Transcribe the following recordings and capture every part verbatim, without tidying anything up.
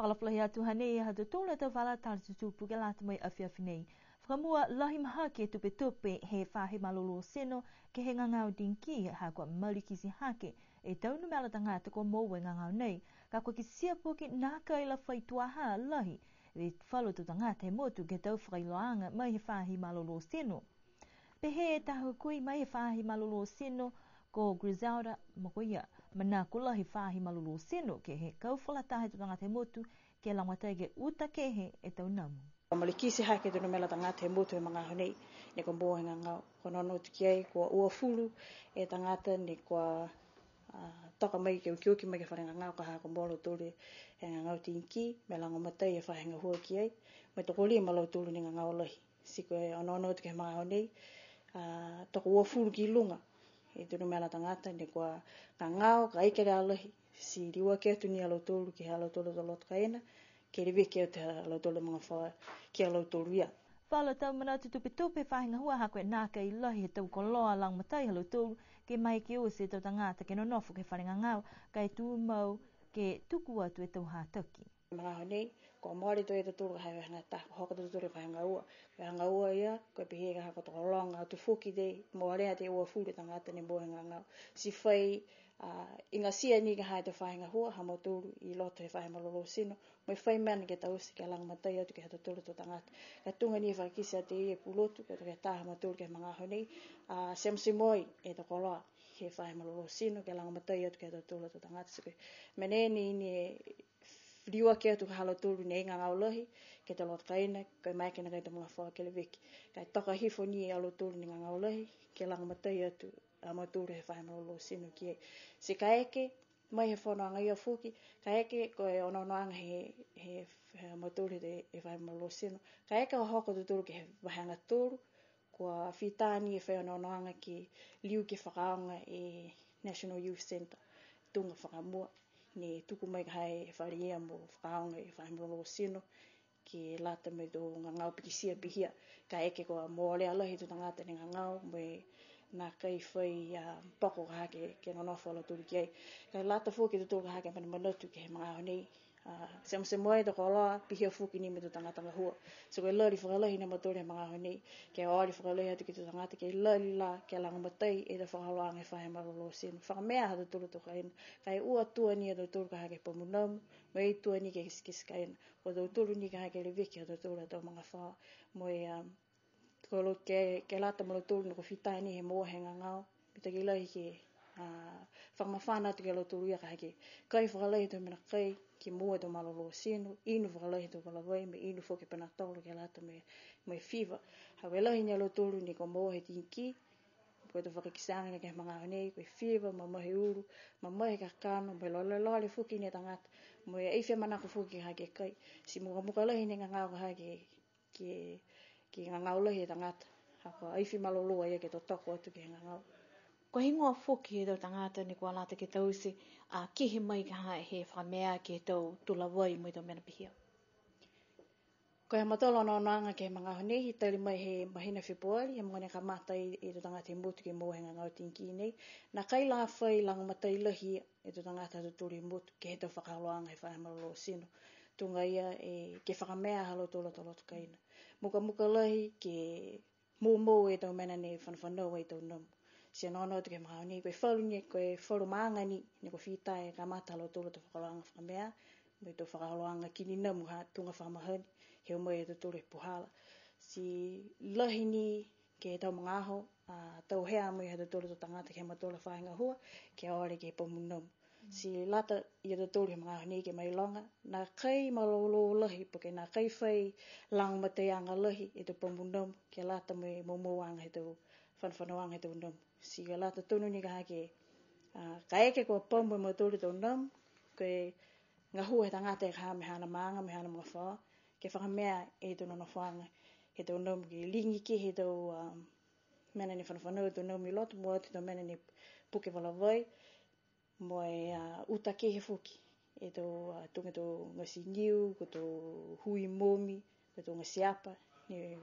Fakaalofa lahi atu hanei ha tautolu a tau vala tala tutupu ke lata mo e afiafi nei. Fakamua, lahi mahaki e tupetupe he faahi malolō tino ke he gagao dengue ha kua malikiti hake e tau numela tagata kua moua e gagao nei. Ka kua kitia foki nākai la fai tuaha lahi e falu tau tagata he motu ke he tau fakailoaaga mai he faahi malolō tino. Pehē e taha hukui mai he faahi malolō tino ko Griselda Mokoia, manako lahi e faahi malolō tino ke he kau fakalataha he tau tagata he motu ke lagomatai ke uta kehe e tau namu. Malikiti hake e tau numela tagata he motu he magaaho nei, ne kua moua e gagao. Kua onoono atu ki ai, kua uafulu e tagata ne kua, a, toka mai ke okioki mai ke he fale gagao ka ha kua moua a lautolu e gagao dengue, mo e lagomatai e faahi gahua ki ai, mo e tokolima a lautolu ne gagao lahi. Ti ko e onoono atu ke he magaaho nei, a, tokouafulu ki luga e tau numela tagata ne kua gagao, kaeke lā lahi, ti liuaki atu ni a lautolu ke he ha lautolu a tau loto kaina, ke leveki atu ha lautolu a magafaoa ki a lautolu ia. Falu a tau manatu tupetupe he faahi gahua ha ko e nākai lahi he tau koloa lagomatai ha lautolu, ke maeke oti e tau tagata ke nonofo ke he fale gagao, ka e tumau ke tuku atu e tau hataki. Magaaho nei, kua mole tuai a tautolu ka ha e vahega taha, kua hoko a tautolu he vahega ua. Vahega ua ia, kua pehē ka ha kua tokologa atu foki, ti molea e uafulu e tagata ne moua e gagao. Ti fai, a, igatia ni ka ha e tau faahi gahua ha mautolu i loto he faahi malolō tino, mo e fai mena ke taute ke lagomatai atu ke he ha tautolu a tau tagata. Ka tuga ni e fakakite atu e pulotu, ka tuga e taha ha mautolu ke he magaaho nei, a, temotemoai e tau koloa he faahi malolō tino ke lagomatai atu ke he ha tautolu a tau tagata. Ti ko e mena ni ne liuaki atu ha lautolu ne gagao lahi ke he tau loto kaina, ka e maeke nākai e tau magafaoa ke leveki. Ka e toka hifo ni a lautolu ne gagao lahi ke lagomatai atu a mautolu he faahi malolō tino ki ai. Ti kaeke, mai he fonoaga ia foki, kaeke ko e onoonoaga he, he, he mautolu he, he faahi malolō tino, kaeke kua hoko a tautolu ke he vahega tolu, kua fita ni e fai onoonoaga ke liu ke fakaaoga e National Youth Centre, tuga fakamua, ne tuku mai ka ha e fale ia mo fakaaoga e faahi malolō tino, ke lata mo e tau gagao pikitia pihia, kaeke kua molea lahi e tau tagata ne gagao, mo e nākai fai, a, poko ka ha ke, ke nonofo a lautolu ki ai. Ka e lata foki a tautolu ka ha ke manamanatu ke he magaaho nei, a, temotemoai e tau koloa, pihia foki ni mo e tau tagata gahua. Ti ko e lali fakalahi ni a mautolu he magaaho nei, ke ole fakalahi atu ke he tau tagata ke lali lā, ke lagomatai e tau fakaholoaga he faahi malolō tino. Fakamea ha tautolu a tau kaina, ka e ua tua ni a tautolu ka ha ke pamu namu, mo e ua tua ni ke kitekite kaina. Ko tautolu ni ka ha ke leveki ha tautolu a tau magafaoa. Mo e, um, ko lo ke, ke lata mo lautolu ne kua fita ni he moua he gagao. Mitaki lahi ke, a, fakamafana atu ki a lautolu ia ka ha ke kai fakalahi e tau mena kai, ke moua e tau malolō tino, inu fakalahi e tau vala vai, mo e inu foki e Panadol ke lata mo e, mo e fiva. Ha ko e lahi ni a lautolu ne kua moua he dengue, ko e tau fakakiteaga ke he magaaho nei, ko e fiva, mamahi ulu, mamahi kakano, mo e lolelole foki ni e tagata, mo e ai fia manako foki ke ha ke kai. Ti mukamuka lahi ni e gagao ka ha ke ke, ke gagao lahi e tagata. Ha kua ai fia malolō a ia ke totoko atu ke he gagao. Ko e heigoa foki he tau tagata ne kua lata ke taute, a, kehe mai ka ha he fakamea ke he tau tula vai mo e tau mena pihia. Ko e ha mautolu a onoonoaga ke he magaaho nei, he tali mai he mahina Fepuari, he mogo ne kamata e, e tau tagata he motu ke moua he gagao dengue nei. Nākai la fai lagomatai lahi e tau tagata ha tautolu he motu, ke he tau fakaholoaga he faahi malolō tino. Tuga ia e, ke fakamea ha lautolu a tau loto kaina. Mukamuka lahi ke moumou e tau mena ne fanafanau ai e tau namu. Ti onoono atu ke he magaaho nei, ko e falu ni, ko e falu maaga ni, ne kua fita e kamata ha lautolu a tau fakaholoaga fakamea, mo e tau fakaholoaga kini namu ha tuga fakamahani, he o mai a tautolu he puhala. Ti lahi ni ke he tau magaaho, a, tau hea mai ha tautolu a tau tagata ke he ha mautolu a faahi gahua, ke ole ke he pamu namu. Ti lata ia tautolu he magaaho nei ke mailoga, nākai malolō lahi, po ke nākai fai lagomataiaga lahi e tau pamu namu, ke lata mo e moumouaga he tau fanafanauaga he tau namu. Ti ka lata tonu ni ka ha ke, a, kaeke kua pamu e mautolu e tau namu, ko e gahua he tagata e ka ha mo e haana maaga, mo e haana magafaoa, ke fakamea e tau nonofoaga he tau namu, ke ligi kehe e tau, a, mena ne fanafanau e tau namu i loto, mua atu e tau mena ne puke vala vai, mo e, a, uta kehe foki e tau, a, tuga e tau gati niu, ko e tau hui momi, ko e tau gati apa, ne,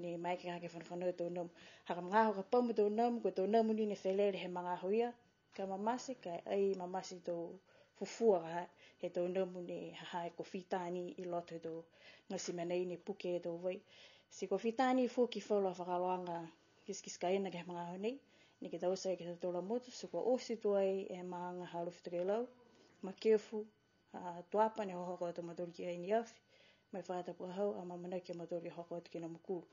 ne maeke ka ha ke fanafanau e tau namu. Ha ko e magaaho ka pamu e tau namu, ko e tau namu ni ne felele he magaaho ia, ka mamate, ka e ai mamate e tau fufua ka ha, he tau namu ne ha ha e kua fita ni i loto he tau gati mena ne puke e tau vai. Ti kua fita ni foki falu a fakaholoaga kitekite kaina ke he magaaho nei, ne kua taute ke he tau tula motu, ti kua oti tuai e maaga ha Alofi Tokelau, Makefu, a, Tuapa ne hohoko atu a mautolu ki ai ne afi, mo e faahi tapu ka hau, amanaki a mautolu ke hoko atu ki Namukulu.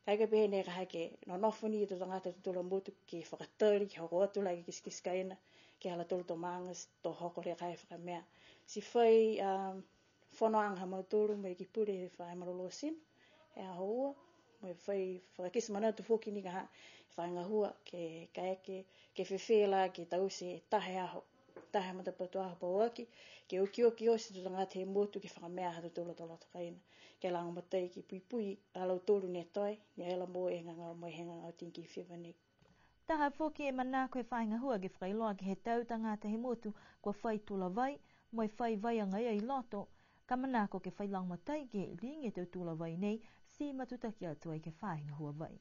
Kaeke pehē ne ka ha ke nonofo ni e tau tagata he tau tula motu ke fakatali, ke hoko atu lahi e kitekite kaina, ke he ha lautolu a tau maaga, to hoko lahi e fakamea. Ti fai, a, fonoaga ha mautolu mo e Ekepule he faahi malolō tino, he aho ua, mo e fai fakakite manatu foki ni ka ha, faahi gahua, ke, kaeke, ke fēfē la, ke taute e taha e aho, taha e matapatu aho pauaki, ke okioki oti e tau tagata he motu ke fakamea ha tautolu a tau loto kaina, ke lagomatai ke puipui a lautolu ne toe, ne ai la mo e gagao mai he gagao dengue fever nei. Taha foki e manako he faahi gahua ke fakailoa ke he tau tagata he motu kua fai tula vai, mo e fai vai agaia i loto, ka manako ke fai lagomatai ke ligi e tau tula vai nei, ti matutaki atu ai ke he faahi gahua vai.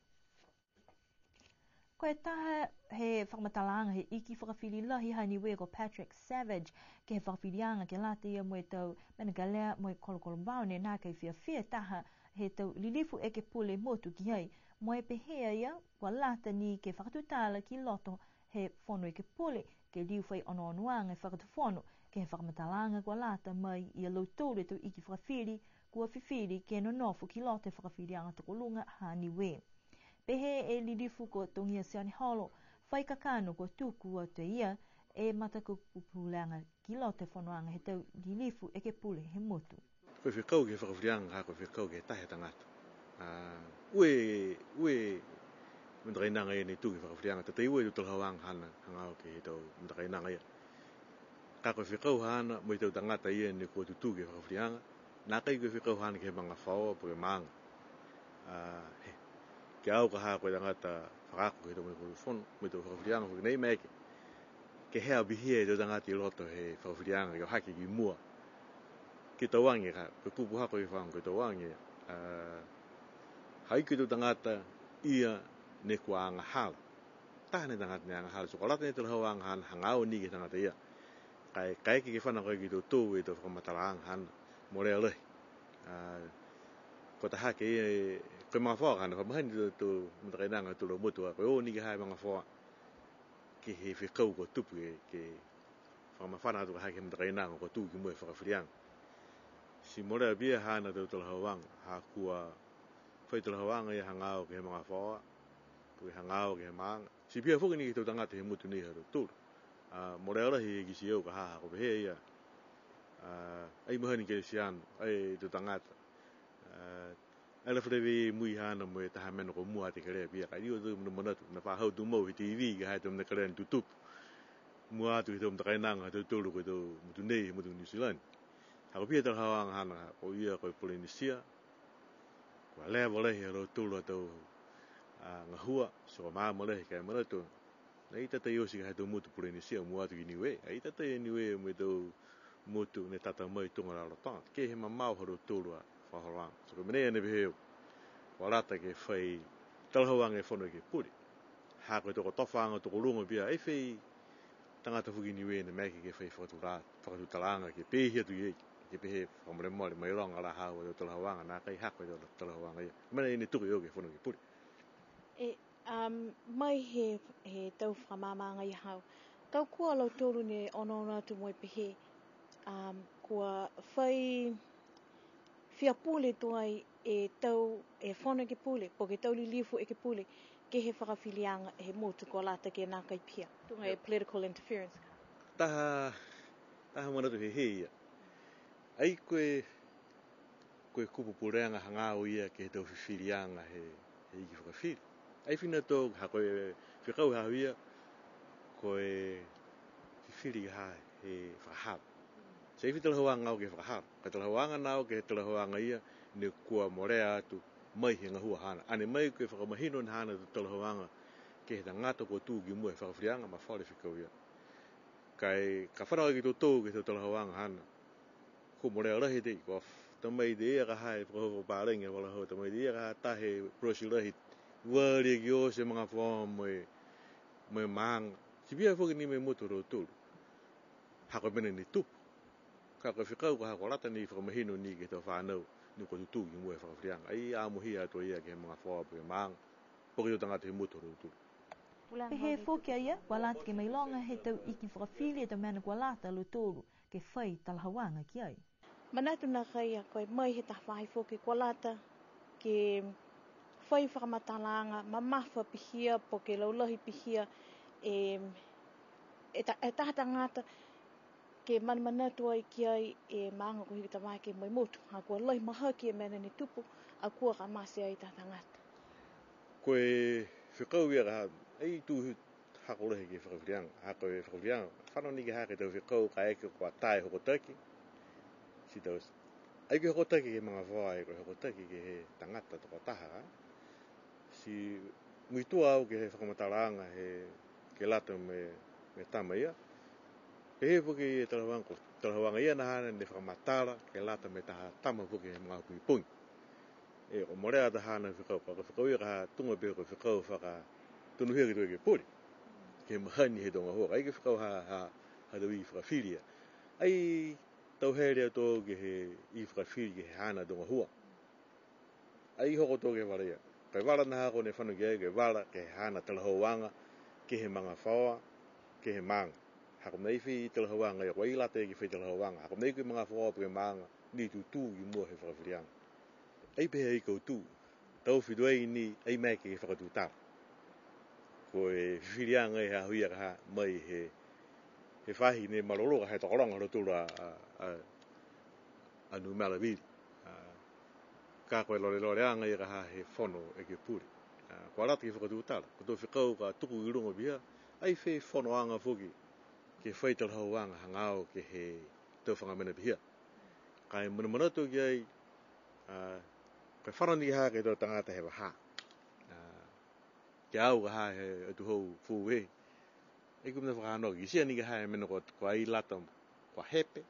Ko e taha he fakamatalaaga he iki fakafili lahi ha Niue ko Patrick Savage, ke he fakafiliaga ke lata ia mo e tau mena kelea mo e kolokolomau ne nākai fiafia e taha he tau lilifu ekepule motu ki ai, mo e pehē a ia, kua lata ni ke fakatutala ki loto he Fono Ekepule, ke liu fai onoonoaga e Fakatufono, ke he fakamatalaaga kua lata mai ia lautolu e tau iki fakafili, kua fifili ke nonofo ki loto he fakafiliaga tokoluga ha Niue. Pehē e lilifu ko Togia Sioneholo, fai kakano kua tuku atu e ia e matakupu puleaga ki loto he fonoaga he tau lilifu ekepule he motu. Ko e fekau ke he fakafiliaga, ha ko e fekau ke he taha e tagata. A, ua, ua matakainaga ia ne tū ke he fakafiliaga, tatai ua e tau talahauaga haana, hagaao ke he tau matakainaga ia. Ka ko e fekau haana mo e tau tagata ia ne kua tutū ke he fakafiliaga, nākai ko e fekau haana ke he magafaoa po ke maaga. A, he, ke au ka ha ko e tagata fakaako ke he tau mena kulufono, mo e tau fakafiliaga foki nei maeke ke hea pihia e tau tagata i loto he fakafiliaga, ke o hake ki mua. Ke tau age ka, ko e kupu haaku ke fano ke tau age, a, ha i ai ke he tau tagata ia ne kua agahala. Taha ni e tagata ne agahala, so ko e lata ni e talahauaga haana, hagaao ni ke he tagata ia. Ka e, kaeke ke fano ke he tau tau e tau fakamatalaaga haana, molea lahi. A, ko e taha ke ia, ko e magafaoa haana, fa mahani tau, tau matakainaga tau lau motu, a, ko e o ni ke he magafaoa ke he fekau kua tupu ke, ke fakamafana atu ka ha ke he matakainaga kua tū ki mua he fakafiliaga. Ti molea pihia haana tau talahauaga, ha kua fai talahauaga ia hagaao ke he magafaoa, po ke hagaao ke he maaga. Ti pihia foki ni ke he tau tagata he motu nei ha tautolu. A, molea lahi e kitia au ka ha, ha ko e pehē ia. A, ai mahani Kelisiano, ai tau tagata. A, ai la feleveia i mui haana mo e taha mena kua mua atu e kelea pihia, ka e liu atu manamanatu, ne fa hau tumau he T V, ka ha e tau mena kelea ne tutupu. Mua atu ke he tau matakainaga ha tautolu ko e tau motu nei, he motu Niu Silani. Ha ko e pihia e talahauaga haana, ko ia ko e Polynesia, kua leva lahi ha lautolu a tau, a, gahua, so kua maama lahi, ka e manatu, ai tatai oti ka ha e tau motu Polynesia, mua atu ki Niue, ai tatai a Niue mo e tau motu ne tata mai tuga lalotoga, ke he mamao ha lautolu a fakaholoaga. So ko e mena ia ne pehē au, kua lata ke fai talahauaga e Fono Ekepule. Ha ko e tokotofaaga tokoluga pihia, ai fai tagata foki Niue ne maeke ke fai fakatula-, fakatutalaaga ke pehē atu ki ai, ke pehē fakamolemole, mailoga la haau a tau talahauaga, nākai hako e tau talahauaga ia. Mena ia ne tuku e au ke he Fono Ekepule. E, um, mai he, he tau fakamaamaaga ia haau. Tau kua lautolu ne onoono atu mo e pehē, um, kua fai fia pule tuai e tau, e Fono Ekepule, po ke tau lilifu ekepule, ke he fakafiliaga he motu kua lata ke nākai pihia. Tuga e political interference. Taha, taha manatu he he ia. Ai ko e, ko e kupu puleaga hagaao ia ke he tau fifiliaga he, he iki fakafili. Ai fina tau, ha ko e fekau ha ia, ko e fifili ha he fakahala. Ti ai fai talahauaga au ke he fakahala. Ka e talahauaga nā au ke he talahauaga ia, ne kua molea atu mai he gahua haana. Ane mai ko e fakamahino ni haana tau talahauaga ke he tagata kua tū ki mua he fakafiliaga, mafola e fekau ia. Ka e, ka fano ke he tau tau ke he tau talahauaga haana. Kua molea lahi e tei, kua f-, tamai e tei ia ka ha e fakahau fakapālagi, fakahau tamai e tei ia ka ha taha e pulosi lahi, vali ki oti e magafaoa mo e, mo e maaga. Ti pihia foki ni mo e motu ha lautolu. ha ko e mena ne tupu. Ka ko e fekau ka ha kua lata ni fakamahino ni ke he tau fanau ne kua tutū ki mua he fakafiliaga. Ai amohia atu a ia ke he magafaoa po ke maaga, po ke tau tagata he motu ha lautolu. Pehē foki a ia, kua lata ke mailoga he tau iki fakafili e tau mena kua lata a lautolu ke fai talahauaga ki ai. Manatu nākai a koe mai he taha faahi foki kua lata ke fai fakamatalaaga mamafa pihia po ke laulahi pihia e, e, ta, e taha tagata ke manamanatu ai ki ai e maaga ko Hikutavake mo e motu. Ha kua lahi mahaki e mena ne tupu, a kua ka mate ai taha tagata. Ko e fekau ia ka ha, ai tū hako lahi ke he fakafiliaga, ha ko e fakafiliaga, fano ni ke he tau fekau kaeke kua tā e hokotaki, ti tau, ai ke hokotaki ke he magafaoa, ai ko e hokotaki ke he tagata tokotaha, ha? Ti muitua au ke he fakamatalaaga he, ke lata mo e, mo e tama ia. Pehē foki e talahauaga, talahauaga ia na haana ne fakamatala, ke lata mo e taha tama foki he magaaho pogipogi. E, kua molea taha haana fekau, ka ko e fekau ia ka ha tuga pē ko e fekau fakatonuhia ke he tau ekepule. Ke he mahani he tau gahua, ka ai ke fekau ha, ha, ha tau iki fakafili ia. Ai tau hele atu ke he iki fakafili ke he haana tau gahua. Ai hoko atu ke he vala ia. Ko e vala na ha ko ne fano ki ai, ko e vala ke he haana talahauaga, ke he magafaoa, ke he maaga. Ha ko e mena ai fai talahauaga ia, kua ai lata ke fai talahauaga. Ha ko e mena ai ke he magafaoa po ke maaga, ne tutū ki mua he fakafiliaga. Ai pehē ai kautū, tau fitū ai ni, ai maeke ke fakatutala. Ko e fifiliaga e ha hau ia ka ha mai he, he faahi ne malolō ka ha e tokologa ha lautolu a, a, a, a numela vili. A, ka ko e loleloleaga ia ka ha he fono ekepule. A, kua lata ke fakatutala, ko e tau fekau ka tuku ki luga pihia, ai fai fonoaga foki, ke fai talahauaga hagaao ke he tau faga mena pihia. Ka e manamanatu ki ai, a, ko e fano ni ke he tau tagata he vahā. A, ke au ka ha he atuhau foou e. Ai ko e mena fakahanoa, kitia ni ka ha e mena kua, kua ai lata, kua hepe,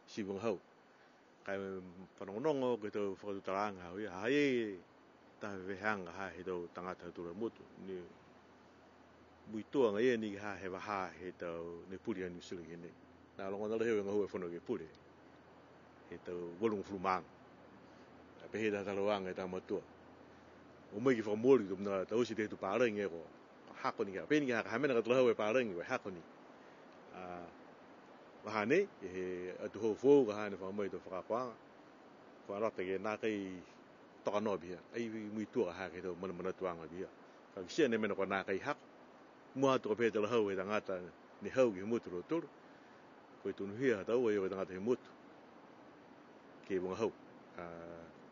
ti vagahau. Ka e fanogonogo ke he tau fakatutalaaga ha ia, ha ha i ai taha veveheaga ha he tau tagata ha tautolu a motu, ne muitua agaia ni ka ha he vahā he tau ne puli a Niu Silani nei. Ne logona lahi au e gahua e fono ekepule. He tau valugofulu ma aga. A pehē e taha talahauaga he tau matua. O mai ke fakamooli ke he tau mena taute he tau palagi e ko. Hako ni ka, pehē ni ka ha, ka ha mena ka talahau e palagi, ko e hako ni. A, vahā nei, he atuhau foou ka ha ne fa mai e tau fakaakoaga. Kua lata ke nākai toka noa pihia, ai muitua ka ha ke he tau manamanatuaga pihia. Ka kitia ni e mena kua nākai hako. Mua atu ka pehē e talahau he tagata ne hau ke he motu ha lautolu. Ko e tonuhia ha taua ia ko e tagata he motu. Ke vagahau. A,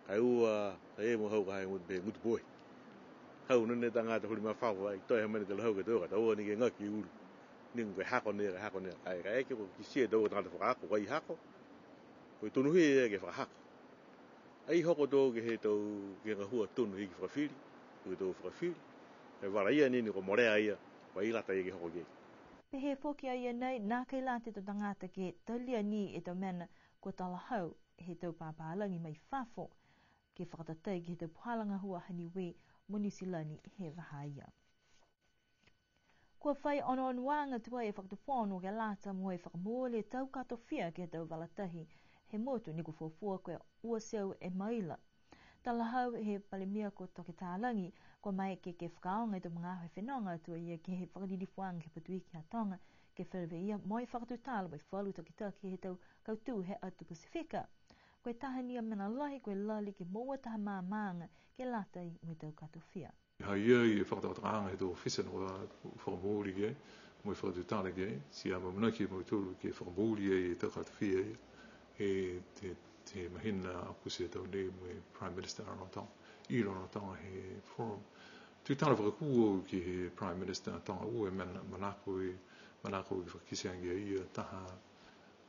ka e ua, ka e vagahau ka ha he motu, pehē gutu pohe. Hau nonai e tagata holi mafaufau, ai toe ha mena e talahau ke he taua, ka taua ni ke gaki e ulu. Ni ko e hako ni, ka hako ni. Ai, ka eke kua kitia e taua tagata fakaako, kua ai hako. Ko e tonuhia ia ke fakahako. Ai hoko atu ke he tau, ke gahua tonu he iki fakafili, ko e tau fakafili. Ko e vala ia ni ne kua molea ia, kua ai lata ia ke hoko ki ai. Pehē foki a ia nei, nākai lata e tau tagata ke talia ni e tau mena kua talahau he tau papālagi mai fafo, ke fakatatai ke he tau puhala gahua ha Niue mo Niu Silani he vahā ia. Kua fai onoonoaga tuai e Fakatufono ke lata mo e fakamooli e tau katofia ke he tau vala tahi he motu ne kua fuafua ko e ua e teau e maila. Talahau he Palemia ko Toke Talagi, kua maeke ke fakaaoga e tau magaaho he fenoga atu a ia ke he fakalilifuaga ke he Patuiki ha Toga, ke feleveia mo e fakatutala mo e falu takitaki he tau kautū he atu Pasifika. Ko e taha ni a mena lahi, ko e lali ke moua taha maamaaga ke lata mo e tau katofia. Ha i ai e fakatokatokaaga he tau ofisa ne kua fakamooli ki ai, mo e fakatutala ki ai, ti amaamanaki a mautolu ke fakamooli ai e tau katofia ia, he, he, he mahina Aokuso he tau nei mo e Prime Minister Aloha Toga, i Aloha Toga he forum. Tutala fakakū au ke he Prime Minister Toga, ua e mena, manako e, manako ke fakakite age a ia taha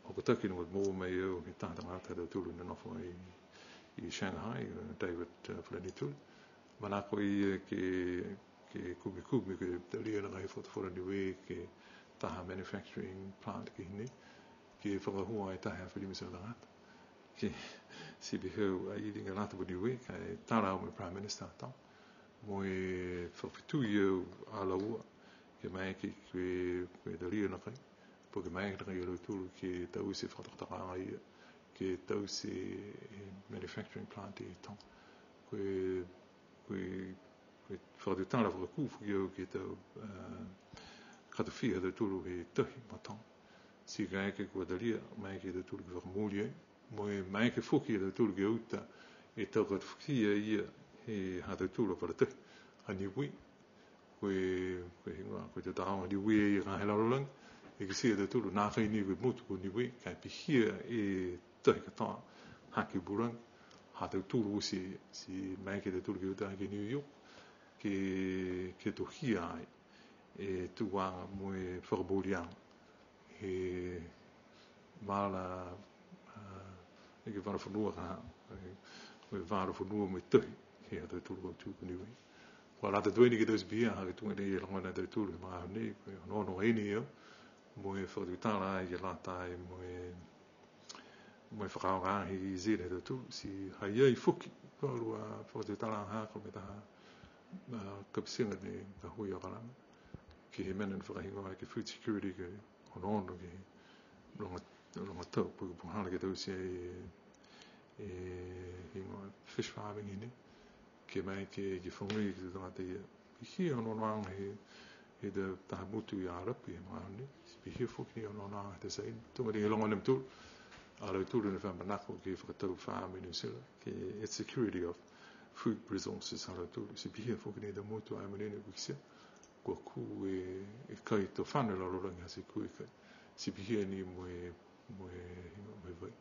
hokotaki ne kua moua mai au he taha tagata ha tautolu ne nofo ai i Shanghai, David, uh, Falanituli. Manako a ia ke, ke kumikumi ke talia nākai e Fakatufono Niue ke taha manufacturing plant ke he nei, ke fakagahua ai taha e afe lima e teau tagata. Ke, ti pehē au, ai liga lata mo Niue, ka e tala au mo e Prime Minister Toga. Mo e fakafetui au a laua, ke maeke ke, ke talia nākai. Po ke maeke ia lautolu ke taute e fakatokatokaaga ia, ke taute e manufacturing plant i Toga. Ko e, ko e, ko e fakatutala fakakū foki au ke he tau, a, katofia ha tautolu he tahi ma Toga. Ti kaeke kua talia, maeke ia tautolu ke fakamooli ai. Mo e maeke foki ia tautolu ke uta e tau katofia ia he ha tautolu a fakalatahi, ha Niue. Ko e, ko e heigoa, ko e tau taoga Niue ia ka he lalolagi. E kitia e tautolu, nākai ni ko e motu ko Niue, ka e pihia e tahi katoa hake pulagi, ha tautolu oti, ti maeke ia tautolu ke uta hake New York, ke, ke tohia ai e tuaga mo e fakamooliaga he vala, a, e ke vala fonua ka, e, mo e vala fonua mo e tahi, he ha tautolu a tau ko Niue. Kua lata tuai ni ke taute pihia, ha ke tuga nei e logona e tautolu he magaaho nei, ko e onoono ai ni au, mo e fakatutala ai ke lata ai mo e, mo e fakaaoga he EZ he tautolu, ti ha i ai foki, ko e lua fakatutala ha ko e taha, a, kapitiga ne ka hui a kalama. Ke he mena ne fakahigoa ke food security ke onoono ke he loga, loga tau, po ke puhala ke taute e, e higoa fish farming i nei. Ke maeke ke, ke fagai ke he tau tagata ia. Pihia e onoonoaga he, he tau taha motu i Arapi he magaaho nei. Ti pihia foki ni e onoonoaga he tau Saina. Tuga ni he loga ne mautolu. A lautolu ne fakamanako ke fakatau farm i New Zealand. Ke e security of food resources ha lautolu. Ti pihia foki ni e tau motu a e manini kua kitia. Kua kū e, e kai to fano e lalolagi ha ti kū e kai. Ti pihia ni mo e, mo e, mo e vai.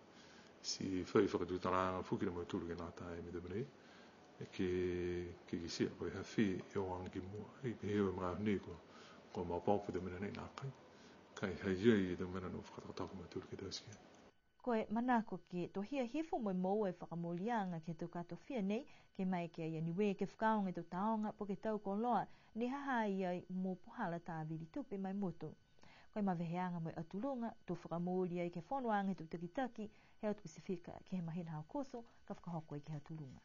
Ti fai fakatutalaaga foki ne mautolu ke lata e mena nei. E ke, ke kitia, ko e ha fē e o age ki mua. Ai pehē e magaaho nei kua, kua maopoopo e mena nei nākai. Ka e ha i ai e tau mena ne fakatokatoka mautolu ke taute ki ai. Ko e manako ke tohia hifo mo e moua e fakamooliaga ke he tau katofia nei, ke maeke ia Niue ke fakaaoga e tau taoga po ke tau koloa, ne ha ha i ai mo puhala tāvili tupe ma e motu. Ko e maveheaga mo e Atu Luga, to fakamooli ai ke he fonoaga he tau takitaki he atu Pasifika ke he mahina ha Aokuso, ka fakahoko ai ke he Atu Luga.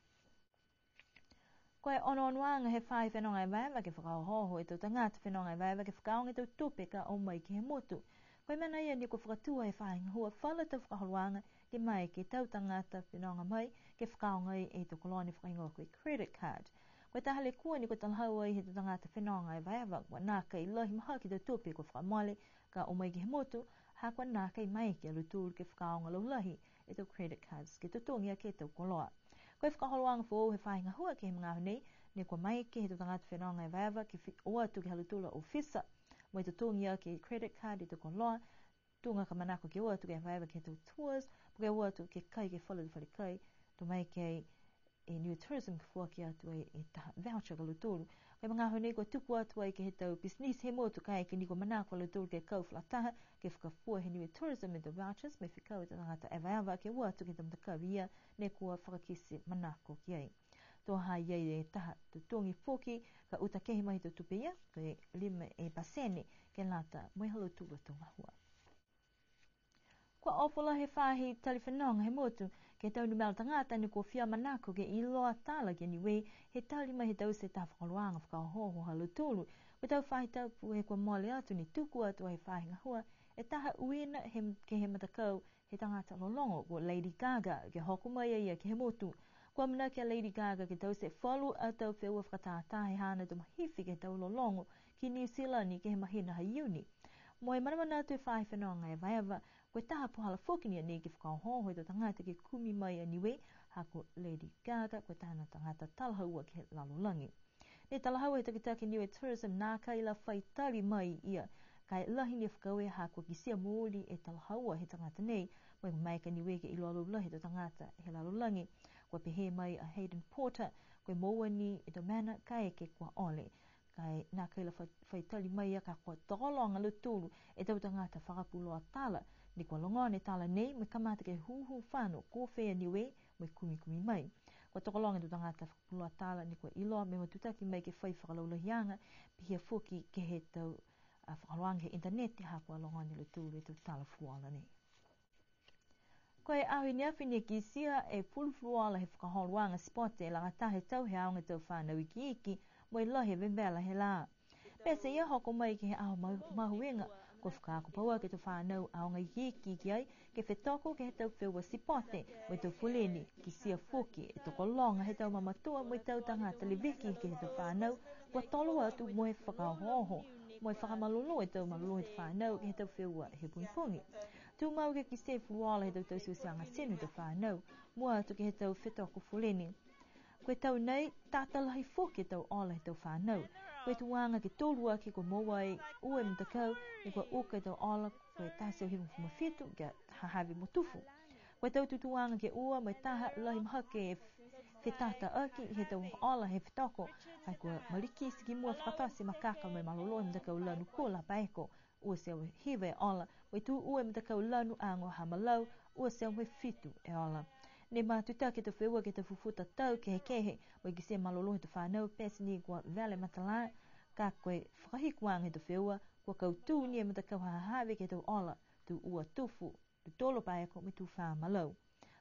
Ko e onoonoaga he faahi fenoga evaeva ke fakaohooho e tau tagata fenoga evaeva ke fakaaoga e tau tupe ka o mai ke he motu. Ko e mena ia ne kua fakatū he faahi gahua falu tau fakaholoaga ke maeke e tau tagata fenoga mai ke fakaaoga ai e tau koloa ne fakahigoa ko e credit card. Ko e taha lekua ne kua talahau ai he tau tagata fenoga evaeva, kua nākai lahi mahaki e tau tupe kua fakamole ka o mai ke he motu, ha kua nākai maeke a lautolu ke fakaaoga laulahi e tau credit cards ke totogi aki e tau koloa. Ko e fakaholoaga foou he faahi gahua ke he magaaho nei, ne kua maeke he tau tagata fenoga evaeva ke fi-, o atu ke he ha lautolu a ofisa. Mo e totogi aki e credit card e tau koloa, tuga ka manako ke o atu ke evaeva ke he tau tours, po ke o atu ke kai ke he falu a tau fale kai, to maeke ai e Niue Tourism ke foaki atu ai e taha voucher ki a lautolu. Ko e magaaho nei kua tuku atu ai ke he tau pisinisi he motu kaeke ni kua manako a lautolu ke kau fakalataha, ke fakafua he Niue Tourism e tau vouchers, mo e fekau e tau tagata evaeva ke o atu ke he tau matakavi ia, ne kua fakakite manako ki ai. To ha i ai e taha totogi foki, ka uta kehe mai he tau tupe ia, ko e lima e pasene, ke lata mo e ha lautolu a tau gahua. Kua ofo lahi e faahi tali fenoga he motu, ke he tau numela tagata ne kua fia manako ke iloa tala ki a Niue, he tali mai he taute e taha fakaholoaga fakaohooho ha lautolu. Ko e tau faahi tapu he kua mole atu ne tuku atu ai he faahi gahua e taha uiina he, ke he matakau he tagata lologo ko Lady Gaga, ke hoko mai a ia ke he motu. Kua amanaki a Lady Gaga ke taute falu a tau feua fakatātā he haana tau mahifi ke he tau lologo ki Niu Silani ke he mahina ha Iuni. Mo e manamanatu e faahi fenoga evaeva, ko e taha puhala foki ni a nei ke fakaohooho e tau tagata ke kumi mai a Niue, ha ko Lady Gaga, ko e taha tagata talahaua ke he lalolagi. Ne talahau he takitaki Niue Tourism nākai la fai tali mai ia, ka e lahi ni e fakaaue ha kua kitia mooli e talahaua he tagata nei, mo e maeke a Niue ke iloa laulahi e tau tagata he lalolagi. Kua pehē mai a Hayden Porter, ko e moua ni e tau mena kaeke kua ole. Ka e nākai la fai, fai tali mai ia ka kua tokologa a lautolu e tau tagata fakapuloa tala, ne kua logona e tala nei, mo e kamata ke hūhū fano ko fē a Niue, mo e kumikumi mai. Kua tokologa e tau tagata puloa tala ne kua iloa mo e matutaki mai ke fai fakalaulahiaga, pihia foki ke he tau, a, fakaholoaga he initaneti ha kua logona e lautolu e tau tala fuluola nei. Ko e aho i ne afi ne kitia e fulufuluola he fakaholoaga sipote e lagataha he tau he aoga tau fanau ikiiki, mo e lahi e vevela he lā. Pete ia hoko mai ke he aho ma-, mahuiga, Kua fakaako pauaki e tau fānau aoga ikiiki ki ai, ke fetoko ke he tau feua sipote, mo e tau foleni, kitia foki e tokologa he tau mamatua mo e tau tagata leveki ke he tau fānau, kua tolo atu mo e fakaohooho, mo e fakamalolō e tau malolō he tau fānau ke he tau feua he pogipogi. Tumau ke kitia e fulufuluola he tau tauteaga tino he tau fānau, mua atu ke he tau fetoko foleni. Ko e tau nei, tata lahi foki e tau ola he tau fānau. Ko e tuaga ke tolu aki kua moua ai ua e matakau, ne kua uka e tau ola, ko e taha e teau hivagofulu ma fitu, ki a Hahave mo Tufu. Ko e tau tutuaga ke ua, mo e taha lahi mahaki e fetata aki he tau ola he fetoko, ka e kua malikiti ki mua fakatote e makaka mo e malolō he matakau lanu ko Lapaeko, ua e teau hiva e ola, mo e tū ua e matakau lanu ago ha Malau, ua e teau mo e fitu e ola. Ne matutaki e tau feua ke he tau fufuta tau kehekehe, mo e kitia e malolō he tau fānau pete ni kua vale matala, ka ko e fakahikuaga he tau feua, kua kautū ni e matakau ha Hahave ke he tau ola, tū ua Tufu, tū tolu Paeko mo e tū fā Malau.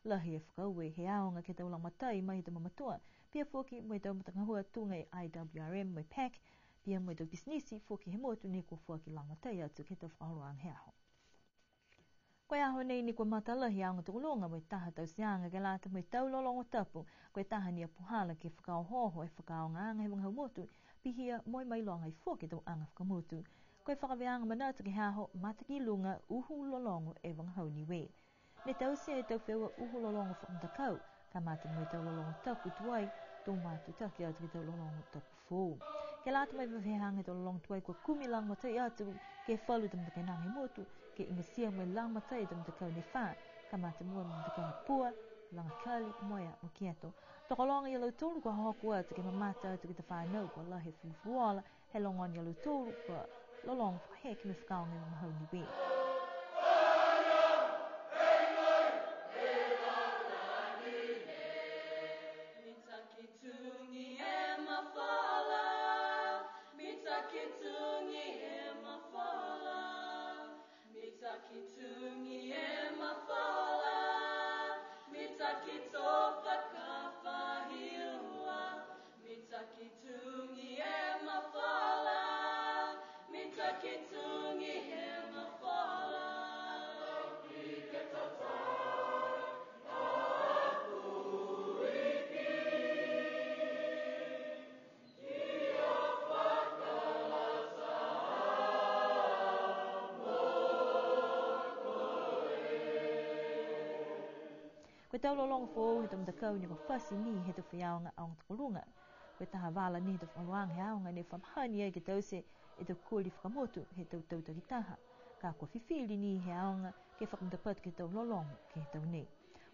Lahi e fakaaue he aoga ke he tau lagomatai mai he tau mamatua, pihia foki mo e tau matagahua tuga e I W R M mo e pac, pihia mo e tau pisinisi foki he motu ne kua foaki lagomatai atu ke he tau fakaholoaga he aho. Ko e aho nei ne kua matalahi e aoga tokoluga mo e taha tauteaga ke lata mo e tau lologo tapu, ko e taha ni a puhala ke fakaohooho e fakaaogaaga he vagahau motu, pihia mo e mailoga ai foki e tau aga fakamotu. Ko e fakavēaga manatu ke he aho, Mata ki Luga, Uhu Lologo e Vagahau Niue. Ne taute e tau feua uhu lologo fakamatakau, kamata mo e tau lologo tapu tuai, to matutaki atu ke he tau lologo tapu foou. Ke lata mo e vevehega he tau lologo tuai, kua kumi lagomatai atu ke he falu tau matakainaga he motu, ke igatia mo e lagomatai e tau matakau ne fā, kamata mua mo e matakau ha Pua, Lagakali, Moea mo Kieto. Tokologa ia lautolu kua hohoko atu ke mamata atu ke he tau fānau kua lahi e fulufuluola, he logona ia lautolu kua lologo fakaheke mo e fakaaoga e vagahau Niue. Mitaki tugi e mafola, mitaki tugi e mafola. Mitaki tugi e mafola, mitaki to fakafahiua. Mitaki tugi e mafola, mitaki tugi e mafola. Ko e tau lologo foou he tau matakau ne kua fati ni he tau faiaoga aoga tokoluga. Ko e taha vala ni he tau fakaholoaga he aoga ne fa mahani ai ke taute e tau koli fakamotu he tau tau takitaha. Ka kua fifili ni he aoga ke fakamatapatu ke he tau lologo ke he tau nei.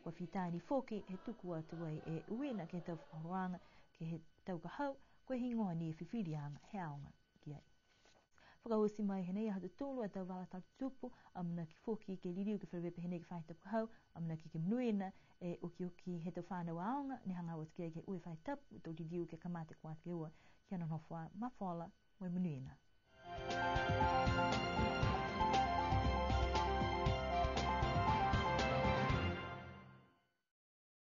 Kua fita ni foki he tuku atu ai e uiina ke he tau fakaholoaga ke he tau ka hau, ko e heigoa ni e fifiliaga he aoga ki ai. Fakaoti mai he nei ha tautolu a tau vala tala tutupu, amanaki foki ke liliu ke feleveia pehē nei ke he faahi tapu ka hau, amanaki ke monuina e okioki he tau fanau aoga, ne hagaao atu ki ai ke he ua e faahi tapu, to liliu ke kamata kua atu ke ua, kia nonofo ā, mafola, mo e monuina.